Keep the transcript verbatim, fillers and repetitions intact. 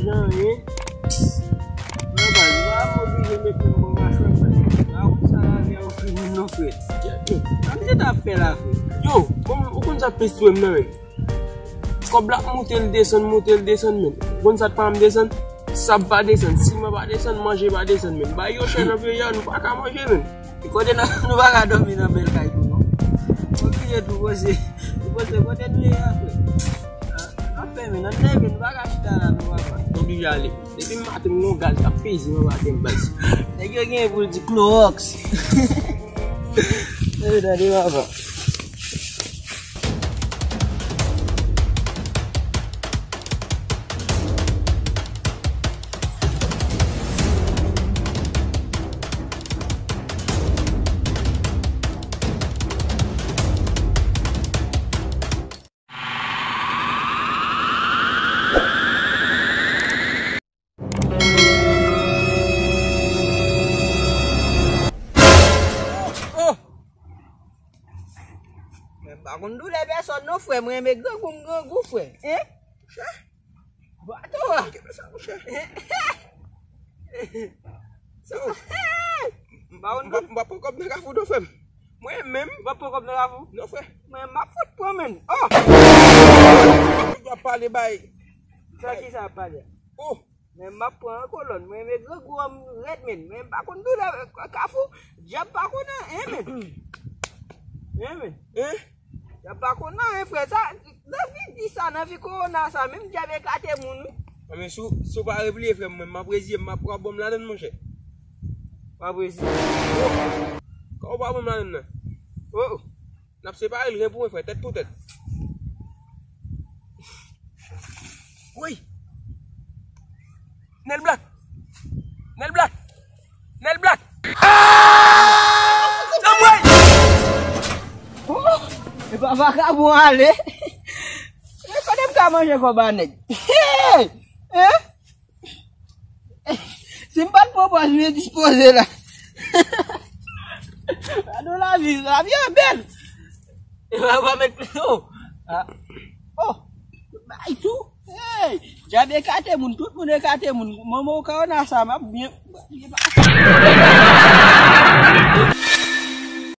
Anyen. Mwen pa, mwen pa oblije mete m bò machwè, frè. A konsa lavi a ou fini non, frè. Sa m te t ap fè la, frè. Yo, bon, ou konn sa k plis touye m nan, menm? Kòb la ap moute, l desann, moute, l desann, menm. Ou konn sa k pa janm desann? Sab pa desann, siman pa desann, manje pa desann, menm. Bagay yo chè nan peyi a, nou pa ka manje, menm. E kote n ap, nou pa ka dòmi nan bèl kay tou, non. Oblije tou poze, nou poze kote nou ye a, frè. N ap fèmen, n ap leve, nou pa ka chita la, non, papa. Nou oblije ale. Depi maten, m gon gaz k ap peze nan maten, baz. Nèg yo gen pou l di Clorox. Tande, papa. Oh! Men m pa konn doulè pèsòn non, frè. Mwen renmen grangou, m grangou, frè. Hein? Bato a. Kenbe sa, monchè. Sa w? M pa konn m pa, m pa pran kòb nan Kafou non, frè m. Mwen menm. Ou pa pran kòb nan Kafou? Non, frè. Mwen m ap fout pran, menn. Oh! W ap pale bay. Sa ki sa ap pale a? Oh! Men m ap pran an kolòn. Mwen renmen grangou an, m rèd, menn. Men m pa konn doulè Kafou. Dyab pa konn anyen, menn. Hein, menn? Hein? Y ap pa konn anyen, frè. Sa, nan vi di sa, nan vi kowona sa, menm dyab ekate moun, wi. Anben, si w, si w pa repliye, frè m, mwen, m ap reziye m, m ap pran bòm ladann, monchè. W ap reziye? Kòman w pran bòm ladann nan? Oh, oh. N ap separe l, ren pou ren, frè, tèt pou tèt. Woy! Nèl Black! Nèl Black! Nèl Black! Ah! Anmwey! Oh! Epa vakabon ale! E kote m ka manje kòb a nèg? Hein? Si m pa t pran pòz m endispoze la. Gade lavi, lavi a bèl. E pa, pa met, oh. Ah. Oh. Bay tou. Hey, dyab ekate moun, tout moun ekate moun. Manman w kawona sa, m ap byen, byen pase.